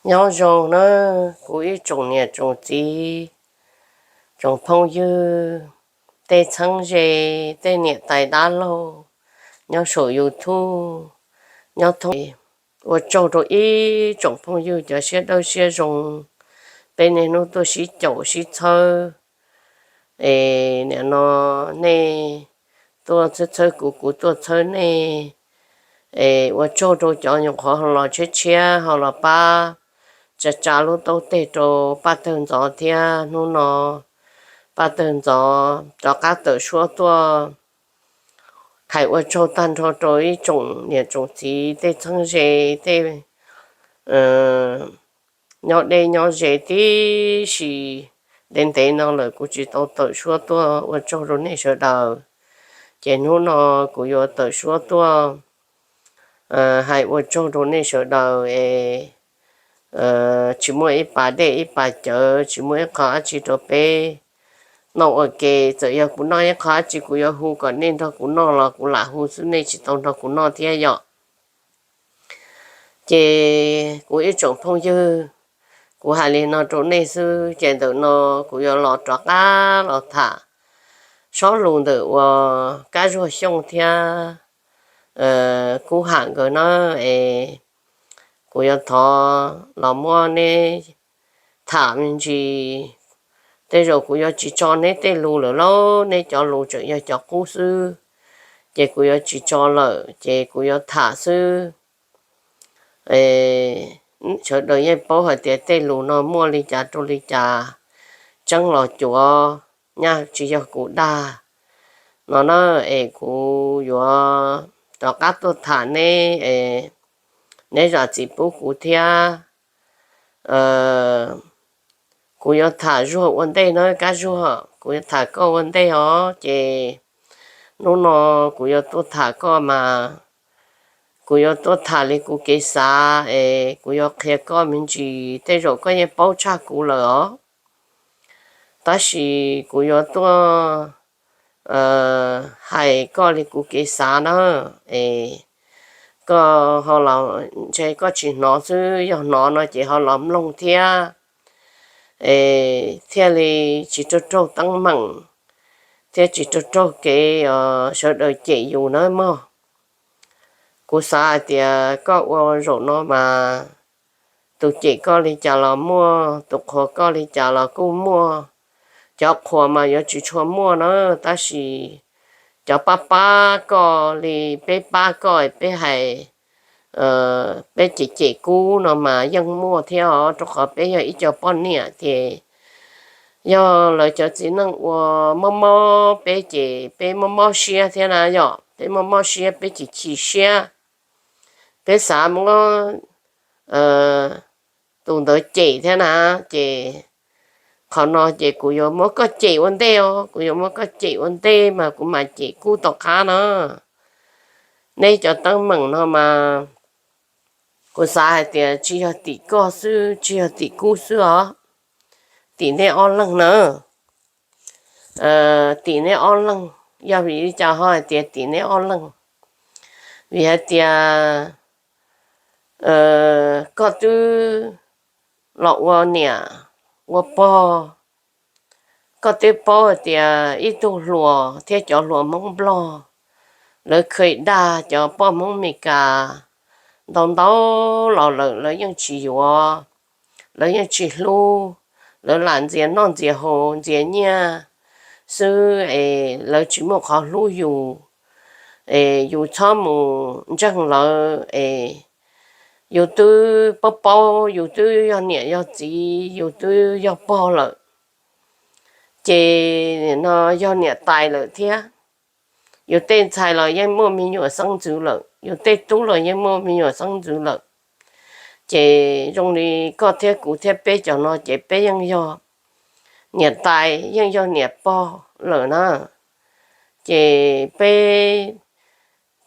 Nyob zoo na, kuv ib tsoom niam tsoom txiv, tsoom phooj ywg, tej txheeb ze, tej niam tais dab laug nyob saum YouTube, nyob thoob, ua tsaug rau ib tsoom phooj ywg cov siab dawb siab zoo, peb niaj hnub tuaj sib caum sib txhawb. Es nim no nej tuaj txhawb txhawb kuv, kuv tuaj txhawb nej. Es ua tsaug rau cov nyuam qhuav ho los tshiab tshiab ho los pab tsa tsa lub taub teg rau Paj Tawg Ntxov thiab. Hnub no Paj Tawg Ntxov rov qab tawm suab tuaj hais ua tsaug tag nrho rau ib tsoom niam tsoom txiv, tej txheeb ze, tej nyob deb nyob ze tib si. Ntev ntev no lawm kuv tsis tau tawm suab tuaj ua tsaug rau nej sawv daws, ces hnub no kuv yuav tawm suab tuaj hais ua tsaug rau nej sawv daws es tsis muaj ib pas dej ib pas cawv, tsis muaj ib qho dab tsi rau peb noj ua ke. Txawm yog kuv noj ib qho dab tsi kuv yuav hu kom nej nrog kuv noj los kuv lam hu xwb, nej tsis tau nrog kuv noj thiab yom. Ces kuv ib tsoom phooj ywg, kuv hais li no rau nej xwb, ces ntawm no kuv yuav los rov qab los tham sob lus ntawm uas Kab Zuag Xyooj thiab Kub Ham nkawd na. Es kuv yuav thov los muab neb tham me ntsis. Tej zaum kuv yuav tsis tso neb tej lus lawm lauj, neb cov lus tseem yog cov qub xwb, ces kuv yuav tsis tso lawm, ces kuv yuav tham xwb. Sawv daws yeej paub hais tias tej lus no muaj li cas rau li cas, tseeb los cuav, nyaj tsis yog kuv dag no na. Es kuv yuav rov qab tuaj tham neb, neb zam txim pub kuv thiab. Kuv yuav tham Zuag ua ntej na, Kab Zuag, kuv yuav tham koj ua ntej os. Ces hnub no kuv yuav tuaj tham koj mas kuv yuav tuaj tham li kuv kev xav es kuv yuav qhia koj me ntsis. Tej zaum koj yeej paub tshaj kuv lawm os, tab sis kuv yuav tuaj hais koj li kuv kev xav na. Es koj ho los ntshe koj tsis hnov xwb, yog hnov no ces ho los mloog thiab, es thiaj li tsis raug raug teeb meem thiab tsis raug raug kev sawv daws cem yus na mog. Kuv xav hais tias koj ua zaum no mas tus cem koj li cas los muaj, tus qhuas koj li cas los kuj muaj. Cov qhuas mas yuav tsis tshua muaj na, tab sis cov pab pab koj li peb pab koj, peb hais, peb cem cem Kub no mas yeej muaj thiab os, rau qhov peb yog ib co poj niam ces yog lawv cov txiv neej ua mob mob peb ces peb mob mob siab thiab na yom, peb mob mob siab, peb chim chim siab, peb xav muab tus ntawd cem thiab na. Ces qhov no ces kuv yuav muab koj cem ua ntej os, kuv yuav muab koj cem ua ntej mas kuv mam cem Kub tom qab no. Neb cov teeb meem no mas kuv xav hais tias tsis yog tim koj xwb, tsis yog tim Kub xwb os, tim neb ob leeg na. Tim neb ob leeg. Yog vim li cas ho hais tias tim neb ob leeg? Vim hais tias koj twb los ua niam ua pog, koj twb paub hais tias ib tug hluas thiab cov hluas Hmoob Nplog, lawv kheev dag cov poj Hmoob Meskas ntau ntau los lawm, lawv yeej tsis yuav, lawv yeej tsis hlub, lawv lam ntxias noj ntxias haus ntxias nyiaj xwb es lawv tsis muaj qhov hlub yus. Es yus txhob mus ntseeg lawv es yus twb paub paub, yus twb yog niam yog txiv, yus twb yog pog lawm, ces no yog niam tais lawm thiab. Yus tej ntxhais los yeej muaj me nyuam xeeb ntxwv lawm, yus tej tub los yeej muaj me nyuam xeeb ntxwv lawm. Ces zoo li koj thiab kuv thiab peb cov no ces peb yeej yog niam tais yeej yog niam pog lawm na. Ces peb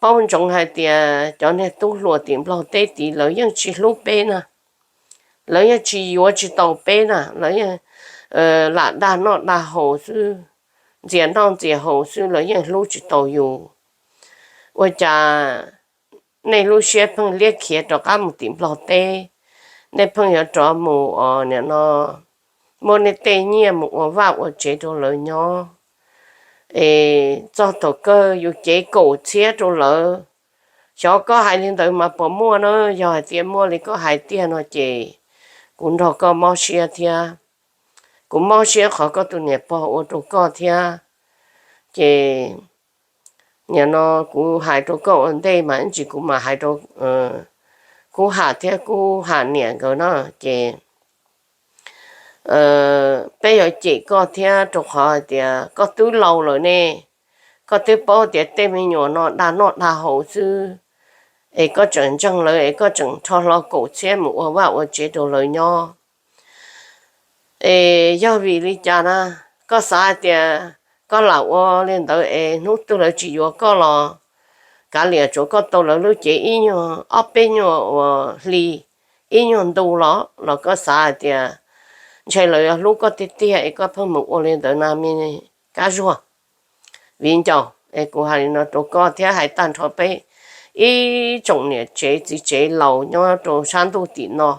paub ntsoov hais tias cov niag tub hluas tim Nplog teb tid lawv yeej tsis hlub peb na, lawv yeej tsis yuav tsis tau peb na, lawv yeej lam dag noj dag haus xwb, ntxias noj ntxias haus xwb, lawv yeej hlub tsis tau yus. Ua cas nej lub siab pheej liab khiav rov qab mus tim Nplog teb, nej pheej yuav rov mus os, nim no muab nej tej nyiaj mus ua vaj ua tsev rau lawv nyob, es txog thaum kawg yus cev kaum txhiab rau lawv. Xyov koj hais li ntawd mas puas muaj na? Yog hais tias muaj li koj hais tiag no ces kuv nrog koj mob siab thiab. Kuv mob siab qhov koj tus niam pog ua rau koj thiab. Ces nim no kuv hais rau koj ua ntej mas ib ntsis kuv mam hais rau Kub Ham thiab Kub Ham niam nkawd na. Ces peb yuav cem koj thiab, rau qhov hais tias koj twb laus lawm ne, koj twb paub tias tej me nyuam no dag noj dag haus xwb, es koj tseem ntseeg lawv es koj tseem rho hlo kaum txhiab mus ua vaj ua tsev rau lawv nyob. Es yog vim li cas na? Koj xav hais tias koj lam ua li ntawd es hnub twg lawv tsis yuav koj los kav liam, tsuav koj tau lawv lub cev ib nyuag ob peb nyuag uas hli, ib nyuag ntu los los koj xav hais tias ntshe lawv yuav hlub koj tiag tiag es koj pheej mus ua li ntawd na me Kab Zuag. Viv ncaus, es kuv hais li no rau koj thiab hais tag nrho peb ib tsoom niam tsev txiv tsev laus nyob rau sab ntuj tim no.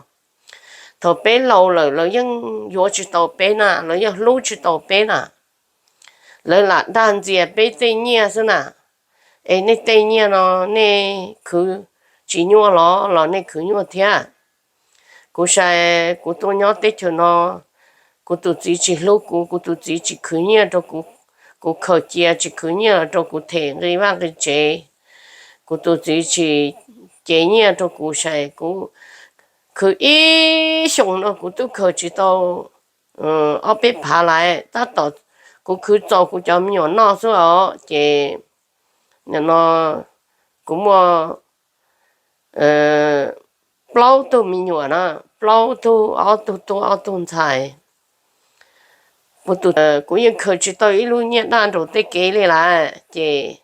Thaum peb laus lawm lawv yeej yuav tsis tau peb na, lawv yeej hlub tsis tau peb na. Lawv lam dag ntxias peb tej nyiaj xwb na. Es nej tej nyiaj no nej khwv tsis nyuaj los los nej khwv nyuaj thiab. Kuv sai, kuv tuaj nyob teb chaws no, kuv tus txiv tsis hlub kuv, kuv tus txiv tsis khwv nyiaj rau kuv, kuv khaws cia tsis khwv nyiaj los rau kuv them nqi vaj nqi tsev, kuv tus txiv tsis cev nyiaj rau kuv sai, kuv khwv ib xyoos no kuv twb khaws tsis tau ob peb phav lawm, tab tom kuv khwv txaus kuv cov me nyuam noj xwb os. Ces nim no kuv muaj plaub tug me nyuam na, plaub tug, ob tug tub ob tug ntxhais. Kuv yeej khaws tsis tau ib lub nyiaj daj nraum tej kev li lawm, ces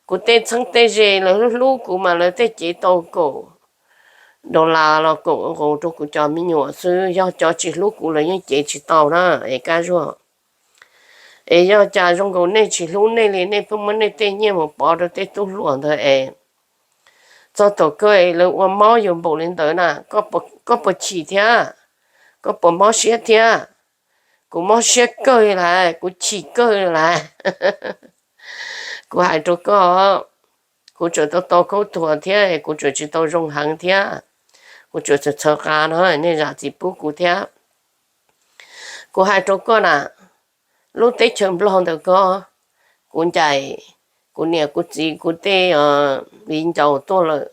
kuv tej txheeb tej ze lawv hlub hlub kuv mas lawv thiaj cev tau kaum dollar los kaum nkaus rau kuv cov me nyuam xwb, yog cov tsis hlub kuv lawv yeej cev tsis tau na, es Kab Zuag. Es yog cas zoo nkaus nej tsis hlub nej li, nej pheej muab nej tej nyiaj mus pov rau tej tub hluas ntawd es txog thaum kawg es lawv ua mob yus npaum li ntawd na, koj puas chim thiab? Koj puas mob siab thiab? Kuv mob siab kawg li lawm, kuv chim kawg li lawm. Kuv hais rau koj, kuv tseem tau tau khaub thuas thiab, kuv tseem tsis tau zoo heev thiab, kuv tseem txhaws txhaws qa no, nej zam txim pub kuv thiab. Kuv hais rau koj na, lub teb chaws Nplog ntawm ko, kuv ncaim kuv niam kuv txiv kuv tej viv ncaus tuaj lawm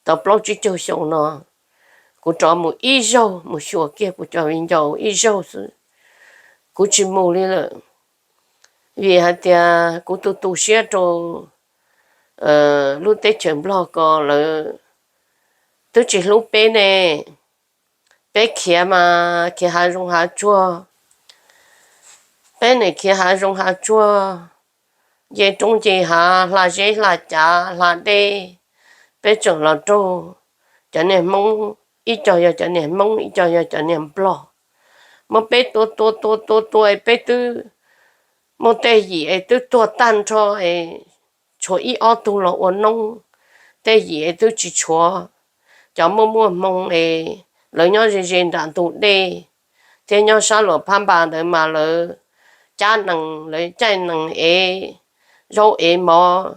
tau plaub tsib caug xyoo no, kuv rov mus ib zaug, mus xyuas kiag kuv cov viv ncaus ib zaug xwb, kuv tsis mus li lawm. Vim hais tias kuv tu tu siab rau lub teb chaws Nplog ko, lawv twb tsis hlub peb ne. Peb khiav mas khiav hav zoov hav tsuag, peb nim khiav hav zoov hav tsuag, nce roob nce hav, hla zeb hla cav hla dej, peb tseem los raug cov niag Hmoob, ib co yog cov niag Hmoob, ib co yog cov niag Nplog, muab peb tua tua tua tua tua es peb twb muaj tej yim es twb tuag tag nrho es tshuav ib ob tug los ua noob, tej yim es twb tsis tshuav. Cov muaj muaj hmoo es lawv nyob ze ze nram ntug dej thiab nyob sab Luam Phab Npas ntawd mas lawv cab nees, lawv caij nees ev zaub ev mov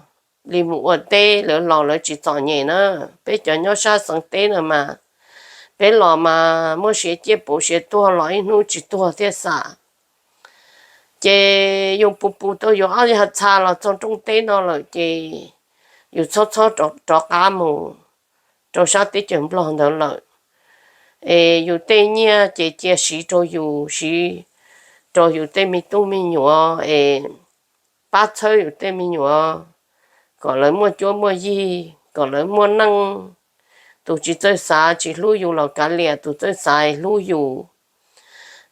li mus ua teb, lawv los lawv tsis txom nyem na. Peb cov nyob sab xeev teb no mas peb los mas muab siav ciaj pauv siav tuag los ib hnub tsis tuag thiaj xam. Ces yus pus pus tau yus ob yag txha los txog rooj teb no lawm ces yus txhob txhob rov qab mus rau sab teb chaws Nplog ntawd lawm. Es yus tej nyiaj ces cia siv rau yus, siv rau yus tej me tub me nyuam es pab txhawb yus tej me nyuam kom lawv muaj cuab muaj yig, kom lawv muaj neej. Tus tsis txawj xav tsis hlub yus los kav liam, tus txawj xav hlub yus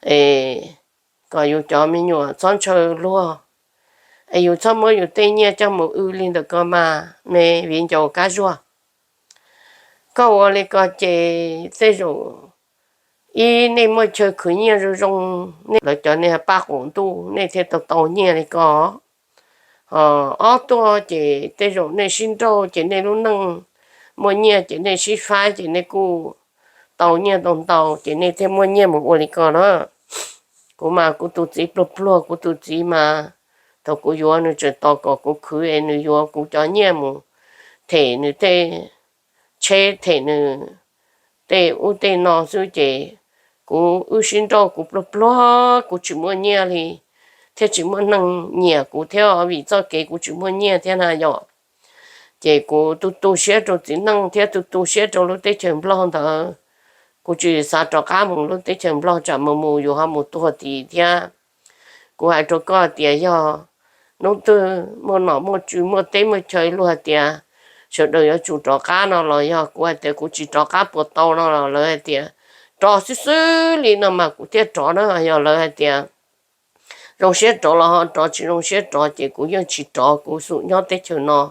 es kom yus cov me nyuam txhob ntshaw luag, es yus txhob muab yus tej nyiaj coj mus w li ntawm ko mas me viv ncaus Kab Zuag. Koj ua li ko ces tej zaum ib nej muaj chaw khwv nyiaj zoo zoo, nej lawv cov niag paj qaum ntuj nej thiaj tau tau nyiaj li ko. Ho ob tuaj ces tej zaum nej sib nrauj ces nej lub neej muaj nyiaj ces nej sib faib ces nej kuj tau nyiaj ntau ntau ces nej thiaj muaj nyiaj mus ua li ko na. Kuv mas kuv tus txiv pluag pluag, kuv tus txiv mas thaum kuv yuav nws tseem tos kom kuv khwv es nws yuav kuv cov nyiaj mus them nws tej tsheb, them nws tej ub tej no xwb ces kuv wb sib nrauj, kuv pluag pluag kuv tsis muaj nyiaj li thiab tsis muaj neeg nyiam kuv thiab vim txoj kev kuv tsis muaj nyiaj thiab na yom. Ces kuv tu tu siab rau txiv neej thiab tu tu siab rau lub teb chaws Nplog ntawd. Kuv tsis xav rov qab mus lub teb chaws Nplog tsam mus mus yus ho mus tuag tid thiab. Kuv hais rau koj tias yog hnub twg muaj nom muaj tswv muaj teb muaj chaw luag hais tias sawv daws yuav tsum rov qab no los yog kuv hais tias kuv tsis rov qab puas tau no los lawv hais tias rov xwb xwb li no mas kuv thiaj rov na. Yog lawv hais tias zoo siab rov los ho rov, tsis zoo siab rov ces kuv yeej tsis rov, kuv xum nyob teb chaws no.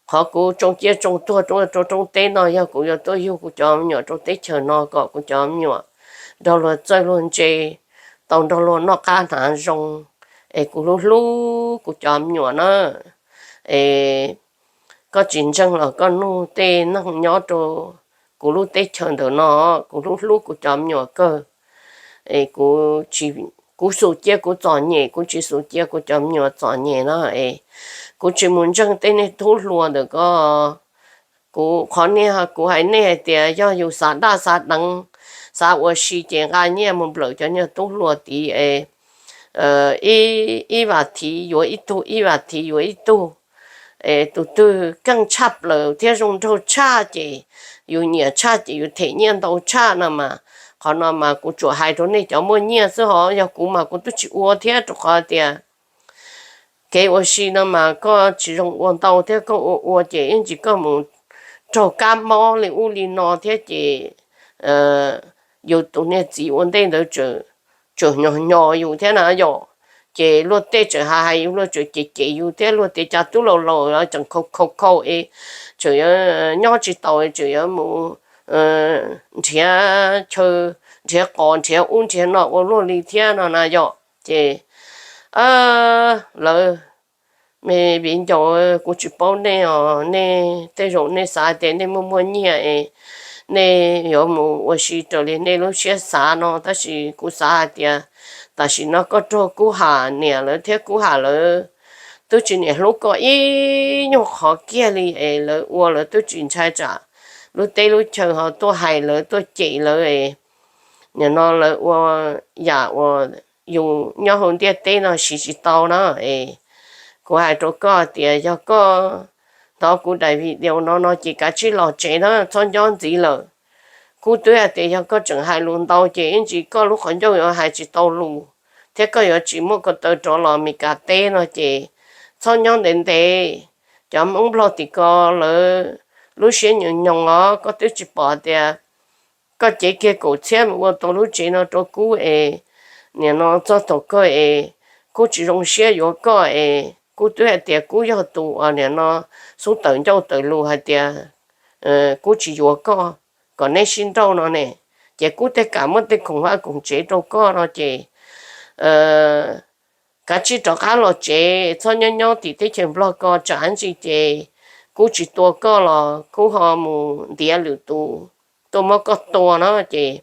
Qhov kuv tsoo ciaj tsoo tuag rau roob teb no yog kuv yuav tuaj yug kuv cov me nyuam rau teb chaws no kom kuv cov me nyuam nrog luag txawj luag ntse, tau nrog luag noj qab hnav zoo, es kuv hlub hlub kuv cov me nyuam na. Es koj tsis ntseeg los koj nug tej neeg nyob rau kuv lub teb chaws ntawm no, kuv hlub hlub kuv cov me nyuam kawg. Es kuv, kuv xum cia kuv txom nyem, kuv tsis xum cia kuv cov me nyuam txom nyem na. Es kuv tsis mus ntseeg tej niag tub hluas ntawm ko. Kuv qhov niag kuv hais nej hais tias yog yus xav daj xav deev, xav ua si ces nqa nyiaj mus nplawm cov niag tub hluas tid es ib vas thiv yuav ib tug, ib vas thiv yuav ib tug. Es tus twg keej tshaj plaws thiab zoo nraug tshaj ces yus nyiam tshaj ces yus them nyiaj ntau tshaj no mas. Qhov no mas kuv tsuas hais rau nej cov muaj nyiaj xwb hos, yog kuv mas kuv twb tsis ua thiab, rau qhov tias kev ua si no mas koj tsis zoo ua ntau thiab, koj ua ua ces ib ntsis koj mus raug kab mob li ub li no thiab ces yus tus niag txiv ua ntej ntawd tseem nyo nyo yus thiab na yom. Ces luag tej tseem hais hais yus, luag tseem cem cem yus thiab, luag tias cas tub laus laus tseem khau khau khau es tseem nyob tsis taus, tseem yuav mus nrhiav chaw, nrhiav qos nrhiav ub nrhiav no ua luaj li thiab no na yom. Ces lawv, me viv ncaus, kuv tsis paub nej os, nej tej zaum nej xav tias nej muaj muaj nyiaj es nej yuav mus ua si raws li nej lub siab xav no, tab sis kuv xav hais tias tam sim no koj raug Kub Ham niam lawv thiab Kub Ham lawv twb tsis niam hlub koj ib nyuag qhov kiag li es lawv ua lawv twb tsis ntshai tsam lub teb lub chaw ho tuaj hais lawv tuaj cem lawv es nim no lawv ua yam uas yus nyob hauv ntiaj teb no siv tsis tau na. Es kuv hais rau koj tias yog koj hnov kuv daim video no no ces kav tsij los tsev na, txhob nyob ntxiv lawm. Kuv twb hais tias yog koj tseem hais lus ntau ces ib ntsis koj lub qhov ncauj yuav hais tsis tau lus thiab koj yuav tsis muaj ko taw rov los Meskas teb no ces txhob nyob ntev ntev. Cov Hmoob Nplog tim ko lawv lub siab nyoos nyoos os, koj twb tsis pom tias koj cev kiag kaum txhiab mus ua tau lub tsev no rau Kub es nim no txog thaum kawg es Kub tsis zoo siab yuav koj es Kub twb hais tias Kub yog tus uas nim no xub tawm ncauj tawm lus hais tias Kub tsis yuav koj kom neb sib nrauj no ne. Ces Kub tej kam muab tej khoom vaj khoom tsev rau koj no ces kav tsij rov qab los tsev, txhob nyob nyob tim teb chaws Nplog ko tsam ntsis ces Kub tsis tua koj los Kub ho mus ntiav lwm tus tuaj muab koj tua no ces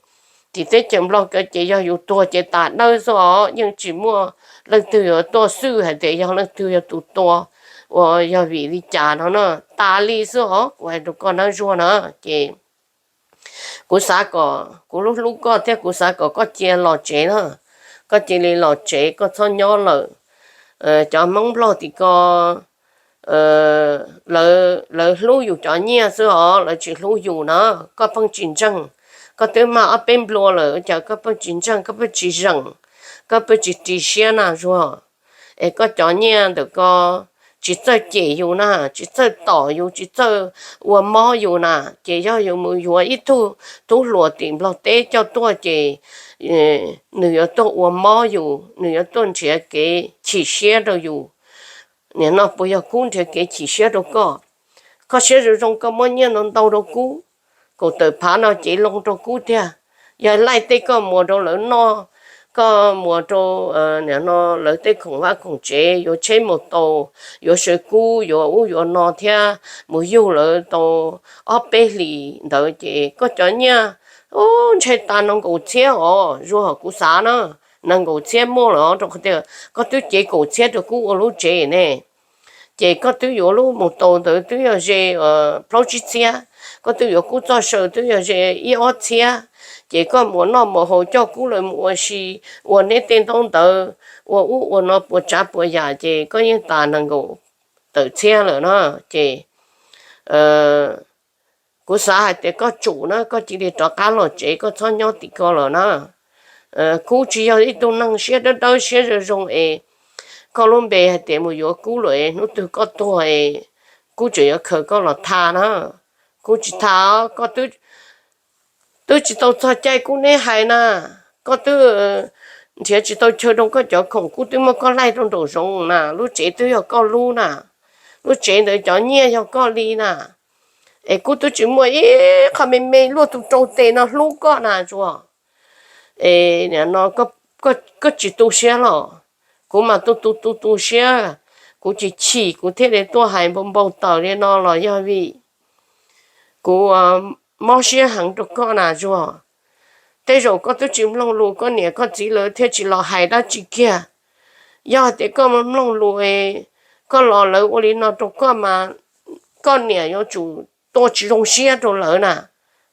tim teb chaws Nplog ko ces yog yus tuag ces tas dawb xwb os, yeej tsis muaj leej twg yuav tuaj xwj hais tias yog leej twg yog tus tua uas yog vim li cas no na, tas li xwb os, kuv hais rau koj nawb Zuag na. Ces kuv xav kom, kuv hlub hlub koj thiab kuv xav kom koj cia los tsev na, koj cia li los tsev, koj txhob nyob lawm. Cov Hmoob Nplog tim ko lawv hlub yus cov nyiaj xwb os, lawv tsis hlub yus na. Koj pheej tsis ntseeg, koj twb mag ob peb nplua lawm cas koj pheej tsis ntseeg, koj pheej tsis zeem, koj pheej tsis ris siab na Zuag. Es koj cov nyiaj ntawm ko tsis txawj cem yus na, tsis txawj tom yus, tsis txawj ua mob yus na, ces yog yus mus yuav ib tug tub hluas tim Nplog teb coj tuaj ces nws yuav tuaj ua mob yus, nws yuav tuaj nrhiav kev chim siab rau yus. Nim no puas yog Kub nrhiav kev chim siab rau koj? Koj siab zoo zoo koj muab nyiaj ntau ntau rau Kub, kaum tawm phav no cev loo rau Kub tiag. Yog laij tej koj muas rau lawv noj, koj muas rau nim no lawv tej khoom vaj khoom tsev, yuav tsheb mus tau, yuav saw kub, yuav ub yuav no thiab mus yug lawv tau ob peb hlis ntawd ces koj cov nyiaj Ub, ntshe tas nees nkaum txhiab os, Zuag, kuv xav na, nees nkaum txhiab muaj lawm os, rau qhov tias koj twb cev kaum txhiab rau kuv ua lub tsev ne. Ces koj twb yuav lub mus tau ntawd twb yog ze plaub tsib txhiab, koj twb yuav kuv txoj saw twb yog ze ib ob txhiab, ces koj mus ua noj mus haus coj kuv lawv mus ua si, ua neb tej ntaub ntawv, ua ub ua no puas tsav puas yam, ces koj yeej tas nees nkaum tawm txhiab lawm na. Ces kuv xav hais tias koj tsum na, koj cia li rov qab los tsev, koj txhob nyob tim ko lawm na. Kuv tsis yog ib tug neeg siab dawb dawb siab zoo zoo es koj lub npe hais tias mus yuav kuv lawm es hnub twg koj tuag es kuv tseem yuav khaws koj los tham na. Kuv tsis tham, koj twb tsis tau txog caij kuv neb hais na, koj twb nrhiav tsis tau chaw rau koj cov khoom, kuv twb muab koj laij rau nraum zoov na, lub tsev twb yog koj lub na, lub tsev ntawd cov nyiaj yog koj li na, es kuv twb tsis muaj ib qho me me luaj tus rau tes no hlub koj na Zuag. Es nim no koj tsis tu siab los? Kuv mas tu tu tu tu siab, kuv chim chim kuv thiaj li tuaj hais npau npau taws li no los yog vim kuv mob siab heev rau koj na Zuag. Tej zaum koj twb tsis mloog lus, koj niam koj txiv lawv thiaj tsis los hais dab tsi kiag. Yog hais tias koj mloog lus, koj los lawv ua li no rau koj mas koj niam yuav tsum tua tsis zoo siab rau lawv na.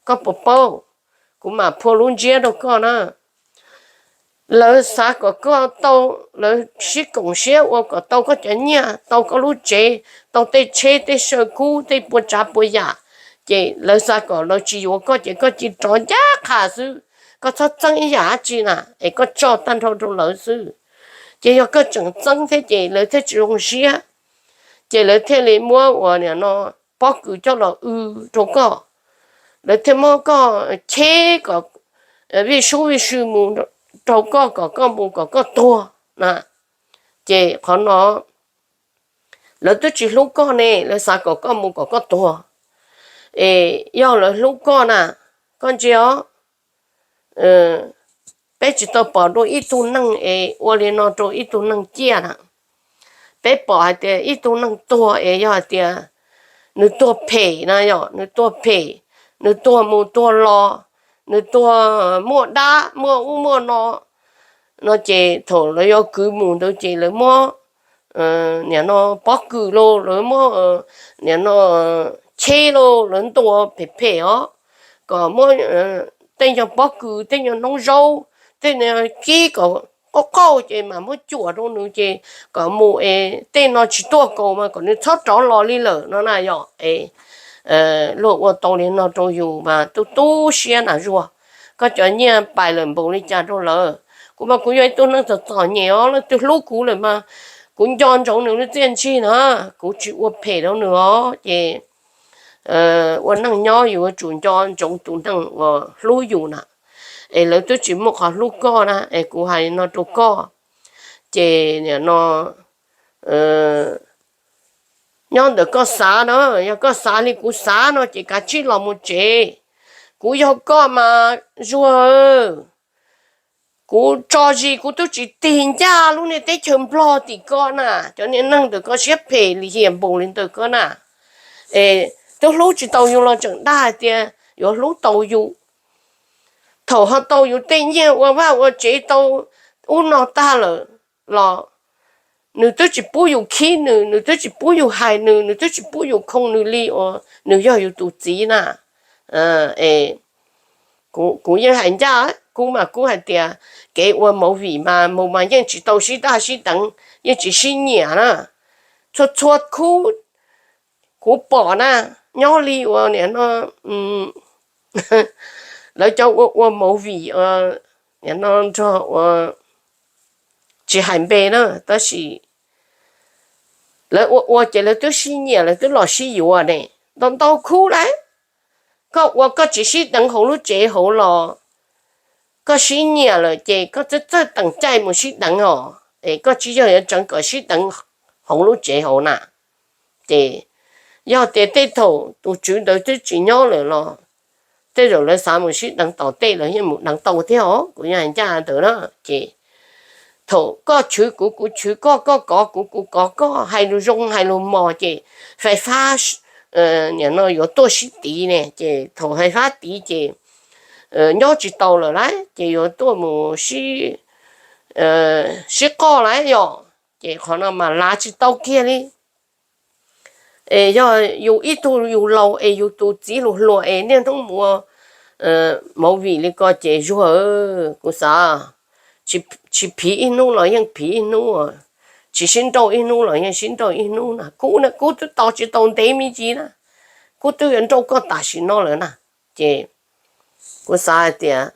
Koj puas paub? Kuv mam phua lub ntsiab rau koj na. Lawv xav kom koj tau, lawv sib koom siab ua kom tau koj cov nyiaj, tau koj lub tsev, tau tej tsheb tej saw kub tej puas tsav puas yam, ces lawv xav kom lawv tsis yuav koj ces koj cia li rov ncaj qha xwb, koj txhob txeeb ib yam dab tsi na, es koj tso tag nrho rau lawv xwb. Ces yog koj tseem txeeb thiab ces lawv thiaj tsis zoo siab, ces lawv thiaj li muab uas nim no pob kws coj los w rau koj, lawv thiaj muab koj cheb kom vij sub vij sw mus rau koj, kom koj mus kom koj tuag na. Ces qhov no lawv twb tsis hlub koj ne, lawv xav kom koj mus kom koj tuag. Es yog lawv hlub koj na, koj ntsia os, peb tsis tau pom dua ib tug neeg es ua li no rau ib tug neeg ciaj na. Peb pom hais tias ib tug neeg tuag es yog hais tias nws tuag phem na, yog nws tuag phem, nws tuag mus tuag los, nws tuag muaj dab muaj ub muaj no, no ces thaum lawv yuav kwv mus ntawd ces lawv muab nim no pob kws los, lawv muab nim no cheb los, lawv ntuas phem phem os, kom muab tej nyuag pob kws, tej nyuag noob zaub, tej kib kom qauj qauj ces mam muab cuam rau nws ces kom mus es tej no tsis tuaj kaus mas kom nws txhob rov los li lawm no na. Yog es luag ua tau li no rau yus mas tu tu siab na Zuag. Koj cov nyiaj pais lawm npaum li cas rau lawv? Kuv mas kuv yog ib tug neeg txom txom nyem os, leej twg hlub kuv lawm mas kuv nco ntsoov nws lub txiaj ntsig na, kuv tsis ua phem rau nws os. Ces ua neej nyob yus yuav tsum nco ntsoov tus neeg uas hlub yus na, es lawv twb tsis muaj qhov hlub koj na, es kuv hais no rau koj. Ces nim no nyob ntawm koj xav na, yog koj xav li kuv xav no ces kav tsij los mus tsev. Kuv yog koj mas Zuag, kuv tso zis kuv twb tsis tig ncaj lub niag teb chaws Nplog tim koj na, cov niag neeg ntawm koj siab phem lim hiam npaum li ntawm koj na. Es twb hlub tsis tau yus los tseem dag hais tias yuav hlub tau yus. Thaum ho tau yus tej nyiaj ua vaj ua tsev tau ub no tag lawm los nws twb tsis pub yus khib nws, nws twb tsis pub yus hais nws, nws twb tsis pub yus khoo nws li uas nws yog yus tus txiv na. Es kuv yeej hais ncaj, kuv mas kuv hais tias kev ua movie mas mus mas yeej tsis tau sib daj sib deev, yeej tsis sib nyiam na. Txhua txhua khub kuv pom na, nyob li uas nim no lawv cov ua ua movie nim no nrog ua, tsis hais npe na, tab sis lawv ua ua ces lawv twb sib nyiam lawv twb los sib yuav ne. Ntau ntau khub lawm, koj ua koj tsis sib deev hauv lub tsev hauv los koj sib nyiam lawm ces koj txawj txawj teem caij mus sib deev os, es koj tsis yog yuav tseev kom sib deev hauv lub tsev hauv na. Ces yog tias tej thaum tus tswv ntawd twb tsis nyob lawm los tej zaum lawv xav mus sib deev tom tej los yeej mus deev tau thiab os, kuv yeej hais ncaj ntawd na. Ces thaum koj chwv kuv, kuv chwv koj, koj kov kuv, kuv kov koj, hais lus zoo hais lus mos ces fais fab nim no yuav tuaj sib tiv ne. Ces thaum fais fab tiv ces nyob tsis tau lawm lauj, ces yuav tuaj mus sib qoj lauj yom. Ces qhov no mas lav tsis tau kiag li. Es yog yus ib tug yus laus es yus tus txiv hluas hluas es niaj hnub mus ua movie li ko ces Zuag, kuv xav tsis phiv ib hnub los yeej phiv ib hnub, tsis sib nrauj ib hnub los yeej sib nrauj ib hnub na. Kuv na kuv twb tos tsis tau ntev me ntsis na, kuv twb yuav nrauj koj tam sim no lawm na. Ces kuv xav hais tias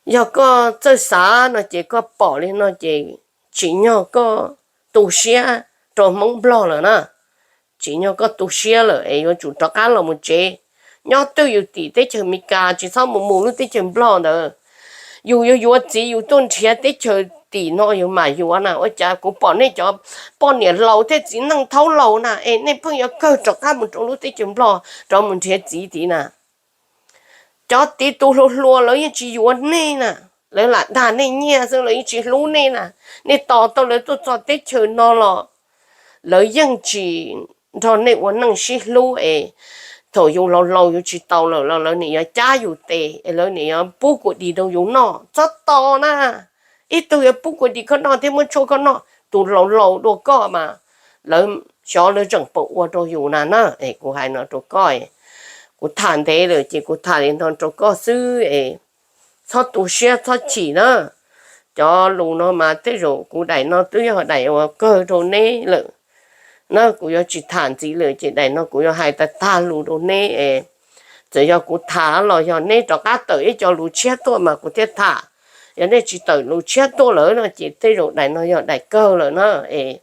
yog koj txawj xav no ces koj pom li no ces tsim nyog koj tu siab rau Hmoob Nplog lawm na. Tsim nyog koj tu siab lawm es yuav tsum rov qab los mus tsev. Nyob twj yus tim teb chaws Amelikas, tsis txhob mus mus lub teb chaws Nplog ntawd. Yus yuav yuav txiv yus tuaj nrhiav teb chaws tim no yus mam yuav na. Ua cas kuv pom nej cov poj niam laus thiab txiv neej thaub laus na es nej pheej yuav kawg rov qab mus rau lub teb chaws Nplog rov mus nrhiav txiv tid na. Cov txiv tus hluas hluas lawv yeej tsis yuav nej na, lawv lam dag nej nyiaj xwb, lawv yeej tsis hlub nej na. Nej tos tau lawv tuaj txog teb chaws no los lawv yeej tsis nrog nej ua neej sib hlub es thaum yus laus laus yus tsis taus lawm los lawv nim yuav cab yus tes es lawv nim yuav pub kua dis rau yus noj. Txhob tos na, ib tug yuav pub kua dis koj noj thiab muab tshuaj koj noj, tus laus laus dua koj mas lawv xyov lawv tseem pom ua rau yus na na. Es kuv hais no rau koj, kuv tham ntev lawm ces kuv tham li no rau koj xwb es txhob tu siab txhob chim na. Cov lus no mas tej zaum kuv daim no twb yog daim uas kawg rau neb lawm na, kuv yuav tsis tham ntxiv lawm ces daim no kuv yuav hais tag tag lus rau neb es txawm yog kuv tham los yog neb rov qab tawm ib co lus tshiab tuaj mas kuv thiaj tham. Yog nej tsis tawm lus tshiab tuaj lawm no ces tej zaum daim no yog daim kawg lawm na. Es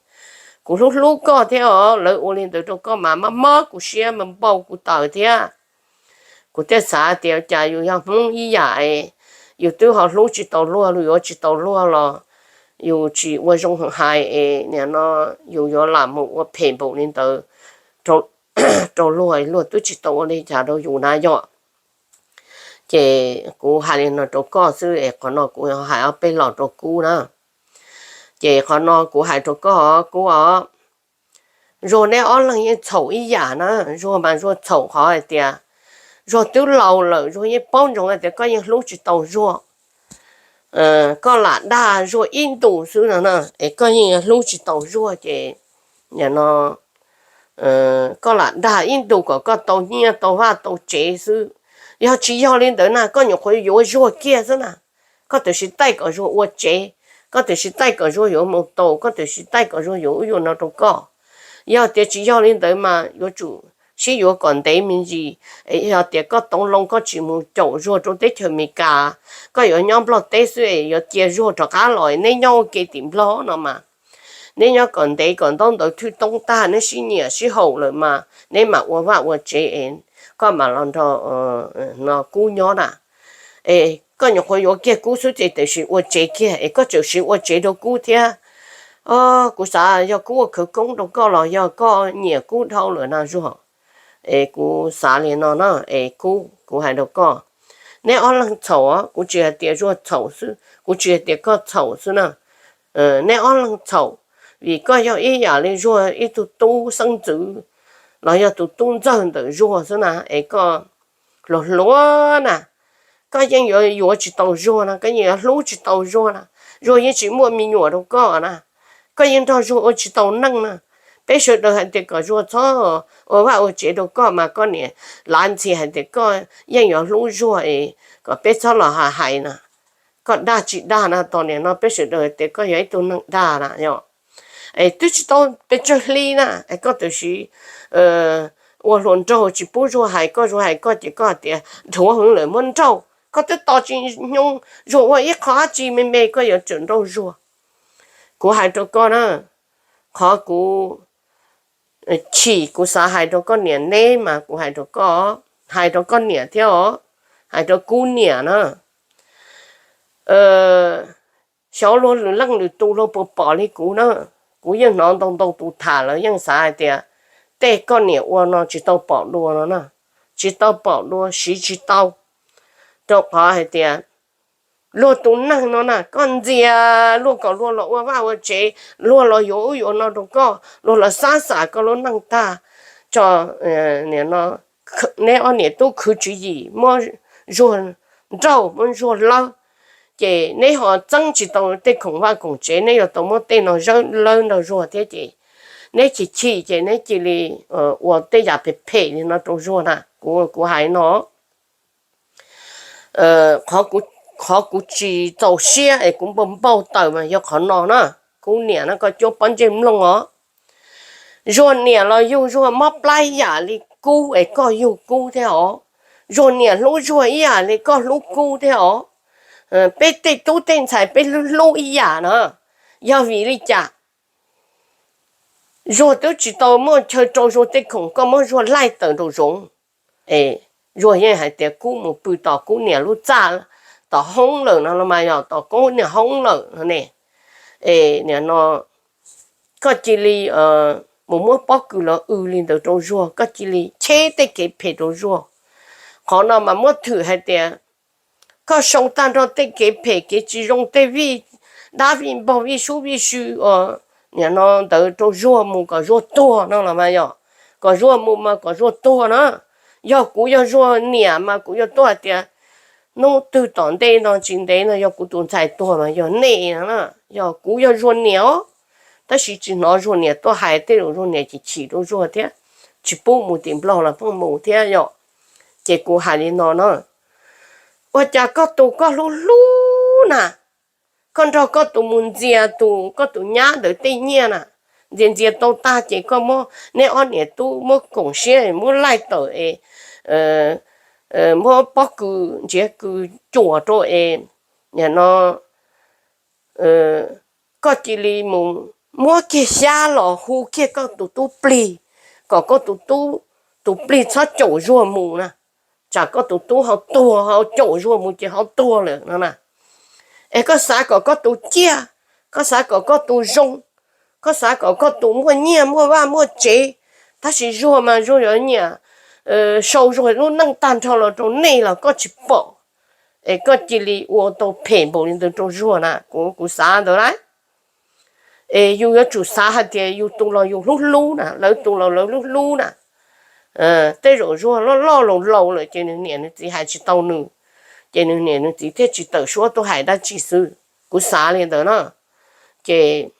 kuv hlub hlub koj thiab os, lawv ua li ntawd rau koj mas mob mob kuv siab mas npau kuv taws thiab. Kuv thiaj xav tias cas yus yog Hmoob ib yam es yus twb ho hlub tsis tau luag, yuav tsis tau luag los yus tsis ua zoo hais es nim no yus yuav lam mus ua phem npaum li ntawd rau luag, luag twb tsis tau ua li cas rau yus na yom. Ces kuv hais li no rau koj xwb es qhov no kuv hais ob peb los rau Kub na. Ces qhov no kuv hais rau koj Kub os, Zuag neb ob leeg yeej txhaum ib yam na. Zuag mas Zuag txhaum qhov hais tias Zuag twb laus lawm, Zuag yeej paub ntsoov hais tias koj yeej hlub tsis tau Zuag. Koj lam dag Zuag ib ntus xwb no na, es koj yeej hlub tsis tau Zuag ces nim no koj lam dag ib ntus kom koj tau nyiaj tau vaj tau tsev xwb. Yog tsis yog li ntawd na koj nyuam qhuav yuav Zuag kiag xwb na. Koj tam sim taij kom Zuag ua tsev, koj tam sim taij kom Zuag yuav mus tau, koj tam sim taij kom Zuag yuav ub yuav no rau koj. Yog tias tsis yog li ntawd mas yuav tsum sib yuav kom ntev me ntsis. Yog tias koj toov loo koj tsis mus caum Zuag rau teb chaws Amelikas, koj yuav nyob Nplog teb xwb es yuav cia Zuag rov qab los neb nyob ua ke tim Nplog no mas. Neb nyob kom ntev kom ntaub ntawv thwj toob tag neb sib nyiam sib haum lawm mas neb mam ua vaj ua tsev es koj mam los nrog no Kub nyob na. Es koj nyuam qhuav yuav kiag Kub xwb ces tam sim ua tsev kiag es koj tseem siv ua tsev rau Kub thiab. Kuv xav yog Kub ua khawv koob rau koj los yog koj nyiam Kub dhau lawm na Zuag. Es kuv xav li no na, es Kub, kuv hais rau koj, neb ob leeg txhaum, kuv tsis hais tias Zuag txhaum xwb, kuv tsis hais tias koj txhaum xwb na. Neb ob leeg txhaum, vim koj yog ib yam li Zuag ib tug tub xeeb ntxwv los yog tus tub ntxawg ntawm Zuag xwb na, es koj hluas hluas na, koj yeej yuav yuav tsis tau Zuag na, koj yeej yuav hlub tsis tau Zuag na. Zuag yeej tsis muaj me nyuam rau koj na, koj yeej nrog Zuag ua tsis tau neej na. Peb sawv daws hais tias kom Zuag txhob ua vaj ua tsev rau koj mas koj niam lav ntxhi hais tias koj yeej yuav hlub Zuag es kom peb txhob los hais hais na. Koj dag tsis dag na, tos nim no peb sawv daws hais tias koj yog ib tug neeg dag na yom. Es twb tsis tau pes tsawg hli na es koj tam sim ua hluas nraug tsis pub Zuag hais koj, Zuag hais koj ces koj hais tias dhuav hwv lawm muab nrauj. Koj twb tos tsis nyoog Zuag ua ib qho dab tsi me me koj yuav tsum nrauj Zuag. Kuv hais rau koj na, qhov kuv chim kuv xav hais rau koj niam neb mas kuv hais rau koj, hais rau koj niam thiab os, hais rau Kub niam na. Xyov luag lwm leej lwm tus luag puas pom li kuv na. Kuv yeej hnov ntau ntau tus tham lawv yeej xav hais tias tej koj niam ua no tsis tau pom dua no na, tsis tau pom dua siv tsis tau. Rau qhov hais tias luag tus neeg no na koj ntxias luag kom luag los ua vaj ua tsev, luag los yuav ub yuav no rau koj, luag los xab xam koj lub neej tag tso. Neb ob niam tub khwv tswv yim muab Zuag nraug, muab zuag lawb, ces neb ho txeeb tsis tau tej khoom vaj khoom tsev, neb yuav tau muab tej no zawb lawb nrog zuag thiab ces neb chim chim ces neb cia li ua tej yam phem phem li no rau zuag na. Kuv, kuv hais no, qhov kuv tsis txaus siab es kuv npau npau taws mas yog qhov no na. Kub niam no koj cuab pob ntseg mloog os. Zuag niam los yug zuag mob plab ib yam li kub es koj yug kub thiab os. Zuag niam hlub zuag ib yam li koj hlub kub thiab os. Peb tej tub tej ntxhais peb hlub hlub ib yam na. Yog vim li cas? Zuag twb tsis tau muaj chaw rau zuag tej khoom, koj muab zuag laij tawm nraum zoov. Es zuag yeej hais tias kub mus pw tom kub niam lub txaj, tom hoob lawm no los mas yog tom kub niam hoob lawm no ne. Es nim no koj cia li mus muab pob kws los w li ntawd rau zuag, koj cia li cheb tej kev phem rau zuag. Qhov no mas muab thwm hais tias koj sau tag nrho tej kev phem kev tsis zoo, tej vij dab vij npog vij sub vij sw nim no ntawd rau zuag mus kom zuag tuag no los mas yog, kom zuag mus mas kom zuag tuag na. Yog kuv yog zuag niam mas kuv yuav tuaj hais tias hnub twg tom ntej no tsis ntev no yog kuv tus ntxhais tuag mas yog nej no na. Yog kuv yog zuag niam os, tab sis tsis hnov zuag niam tuaj hais, tej zaum zuag niam chim chim rau zuag thiab, tsis pub mus tim Nplog los pheej mus thiab yom. Ces kuv hais li no na, ua cas koj tus koj hlub hlub na, koj nrog koj tus mus ntxias tus koj tus nyab ntawd tej nyiaj na, ntxias ntxias tau tag ces koj muab neb ob niam tub muab koom siab muab laij tawm es muab pob kws ntsiav kws cuam rau es nim no koj cia li mus muab kiag xyab los hu kiag koj tus tub plig, kom koj tus tub, tus plig txhob caum zuag mus na. Tsam koj tus tub ho tuag, ho caum zuag mus ces ho tuag lawm no na. Es koj xav kom koj tus ciaj, koj xav kom koj tus zoo, koj xav kom koj tus muaj nyiaj muaj vaj muaj tsev, tab sis zuag mas zuag yuav nyiam sau zuag lub neej tag nrho los rau nej los koj tsis pom. Es koj cia li ua tau phem npaum li ntawd rau zuag na, kuv, kuv xav ntawd lawm. Es yus yuav tsum xav hais tias yus tus los yus hlub hlub na, lawv tus los lawv hlub hlub na. Tej zaum zuag loj loj laus laus lawm ces nws niam nws txiv hais tsis tau nws, ces nws niam nws txiv thiaj tsis tawm suab tuaj hais dab tsi xwb. Kuv xav li ntawd na. Ces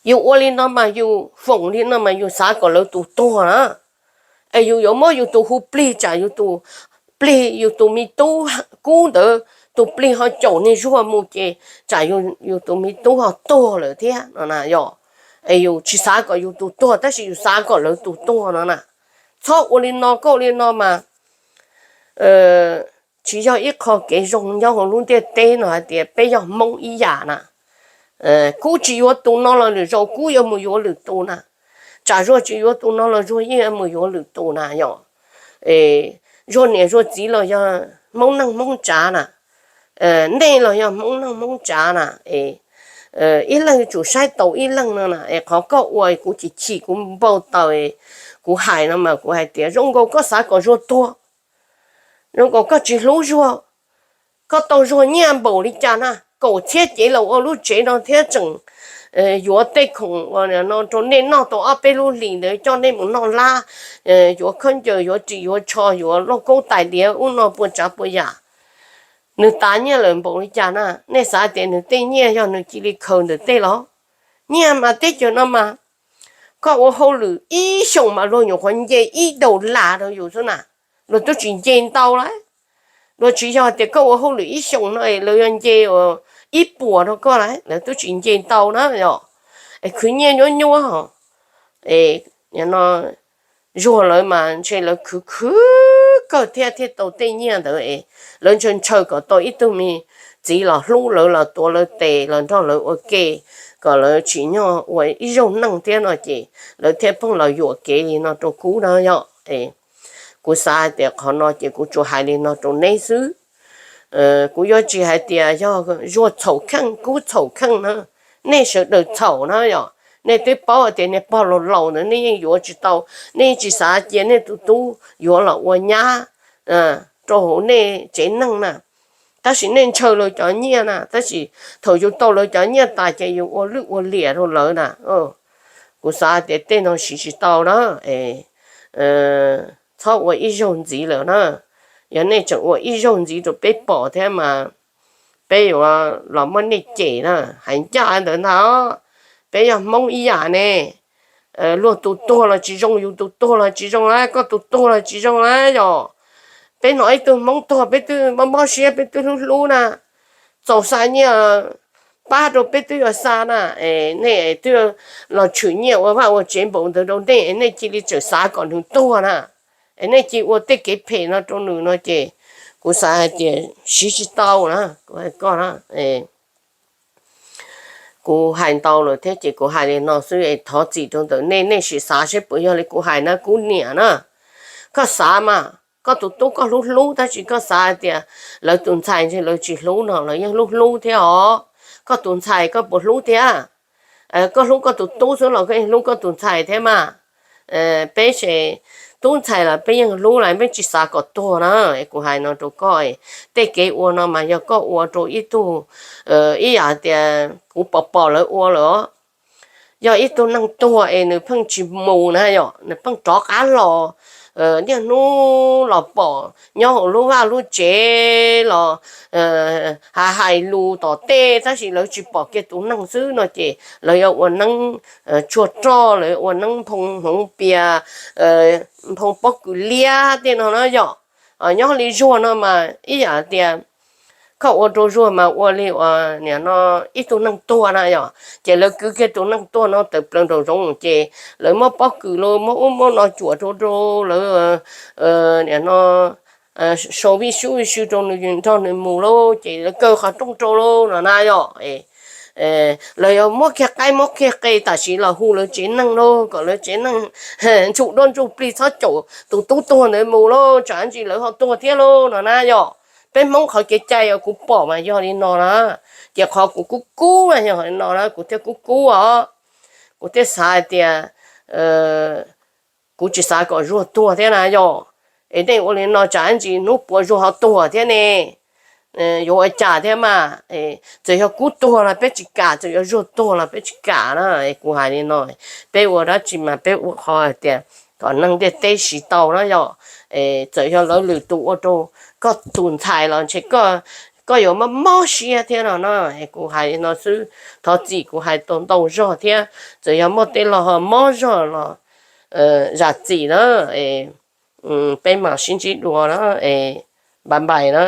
yus ua li no mas yus foom li no mas yus xav kom lawv tus tuag na. Es yus yuav muab yus tus hu plig, tsam yus tus plig, yus tus me tub kub ntawd tus plig ho caum niag zuag mus ces tsam yus tus me tub ho tuag lawm thiab no na yom. Es yus tsis xav kom yus tus tuag tab sis yus xav kom lawv tus tuag no na. Txhob ua li no, koj ua li no mas tsis yog ib qho kev zoo nyob hauv lub ntiaj teb no hais tias peb yog Hmoob ib yam na. Kub tsis yuav tus no los lwm zaus kub yuav mus yuav lwm tus na. Tsam zuag tsis yuav tus no los zuag yeej mus yuav lwm tus na yom. Zuag niam zuag txiv los yog Hmoob neej Hmoob tsav na. Nej los yog Hmoob neej Hmoob tsav na. Ib leeg yuav tsum saib taus ib leeg no na. Es qhov koj ua kuv chim chim kuv npau taws, kuv hais no mas kuv hais tias zoo nkaus koj xav kom zuag tuag, zoo nkaus koj tsis hlub zuag. Koj tau zuag nyiaj npaum li cas na, kaum txhiab cev los ua lub tsev no thiab tseem yuav tej khoom no rau nej noj tau ob peb lub hlis ntawd coj nej mus noj lab, yuav khaub ncaws yuav ris yuav tsho yuav lauj kaub tais diav ub no puas tsav puas yam. Nws tas nyiaj lawm npaum li cas na, nej xav tias nws tej nyiaj yog nws cia li khaws ntawm tej los? Nyiaj mas teb chaws no mas koj ua hauj lwm ib xyoos mas luag nyuam qhuav nce ib daus las rau yus xwb na, luag twb tsis nce ntau lawm. Luag tsis yog tias koj ua hauj lwm ib xyoos no lawv yuav nce ib puas rau koj lawm, lawv twb tsis nce ntau na yom. Es khwv nyiaj nyuab nyuab os. No zuag lawv mas ntshe lawv khwv khwv kawg thiaj thiaj tau tej nyiaj ntawd es lawv ntshaw ntshaw kom tau ib tug me txiv los hlub lawv los tuav lawv tes los nrog lawv ua ke, kom lawv tsim nyog ua ib zaug neej thiab no ces lawv thiaj pheej los yuam kev li no rau kuv na yom. Kuv xav hais tias qhov no ces kuv tsuas hais li no rau neb xwb. Kuv yuav tsis hais tias yog zuag txhaum kheej kub txhaum kheej na, nej sawv daws txhaum na yom. Nej twb paub hais tias niag pog laus laus ntawd nej yeej yuav tsis tau, nej yeej tsis xav cia nej tus tub yuav los ua nyab rau hauv nej tsev neeg na. Tab sis nej ntshaw lawv cov nyiaj na, tab sis thaum yus tau lawv cov nyiaj tas ces yus ua lwj ua liam rau lawv na. Kuv xav tias tej no siv tsis tau na, txhob ua ib zaug ntxiv lawm na. Yog nej tseem ua ib zaug ntxiv rau peb pom thiab mas peb yuav los muab nej cem na. Hais ncaj ntawd ntag, peb yog Hmoob ib yam ne. Luag tus tuag los tsis zoo, yus tus tuag los tsis zoo lawm, koj tus tuag los tsis zoo lawm yom. Peb hnov ib tug Hmoob tuag peb twb mob mob siab, peb twb hlub hlub na. Txaus xa nyiaj pab rau peb twb yuav xa na. Nej twb los tshwm nyiaj ua vaj ua tsev npaum ntawd rau nej, nej cia li tseem xav kom nws tuag na. Es nej cia li ua tej kev phem no rau nws no ces kuv xav hais tias siv tsis tau na, kuv hais koj na. Kuv hais ntau lawm thiab ces kuv hais li no xwb es thov txim rau ntawm nej, nej sim xav seb puas yog li kuv hais na kuv niam na. Koj xav mas, koj tus tub koj hlub hlub tab sis koj xav hais tias lawv tus ntxhais ntshe lawv tsis hlub no, lawv yeej hlub hlub thiab os. Koj tus ntxhais koj puas hlub thiab? Koj hlub koj tus tub xwb los koj yeej hlub koj tus ntxhais thiab mas. Peb ces tub ntxhais los peb yeej hlub lawm, peb tsis xav kom tuag na. Kuv hais no rau koj, tej kev ua no mas yog koj ua rau ib tug, ib yam tias kuv pom pom lawv ua lawm os. Yog ib tug neeg tuag es nws pheej tsis mus na yom, nws pheej rov qab los, niaj hnub los pom nyob hauv lub vaj lub tsev los hais hais lus tom tej tab sis lawv tsis pom kiag tus neeg xwb no ces lawv yuav ua neeb tsuag roj, lawv yuav ua neeb nphoo hmoov pias, nphoo pob kws liab tej no na yom. Nyob li Zuag no mas ib yam tias koj ua rau Zuag mas ua li uas nim no ib tug neeg tuag na yom, ces lawv kwv kiag tus neeg tuag no tawm plaws nraum zoov ces lawv muab pob kws los muab ub muab no cuam rau rau lawv, nim no sau vij sub vij sw rau nws nrog nws mus lauj, ces lawv kaw qhov rooj rau lauj no na yom. Lawv yuav muab kiag qaib muab kiag qe tam sim los hu lawv tsev neeg lauj, kom lawv tsev neeg ntsuj duab ntsuj plig txhob caum tus tub tuag ntawd mus lauj, tsam ntsis lawv ho tuag thiab lauj no na yom. Peb Hmoob qhov kev cai os kuv pom mas yog li no na, ces qhov kuv kub kub mas yog li no na kuv thiaj kub kub os. Kuv thiaj xav hais tias kuv tsis xav kom Zuag tuag thiab na yom. Es nej ua li no tsam ntsis hnub puav Zuag ho tuag thiab ne, yuav ua cas thiab mas. Txawm yog kuv tuag los peb tsis kam, txawm yog Zuag tuag los peb tsis kam na. Kuv hais li no, peb ua dab tsi mas peb ua qhov hais tias kom neeg ntiaj teb siv tau na yom. Txawm yog lawv lwm tus ua rau koj tus ntxhais los ntshe koj yuav mob mob siab thiab no na. Kuv hais li no xwb, thov txim kuv hais tau ntau zog thiab, txawm yog muaj tej lo ho mob zog los zam txim na. Peb mam sib ntsib dua na, bye bye na.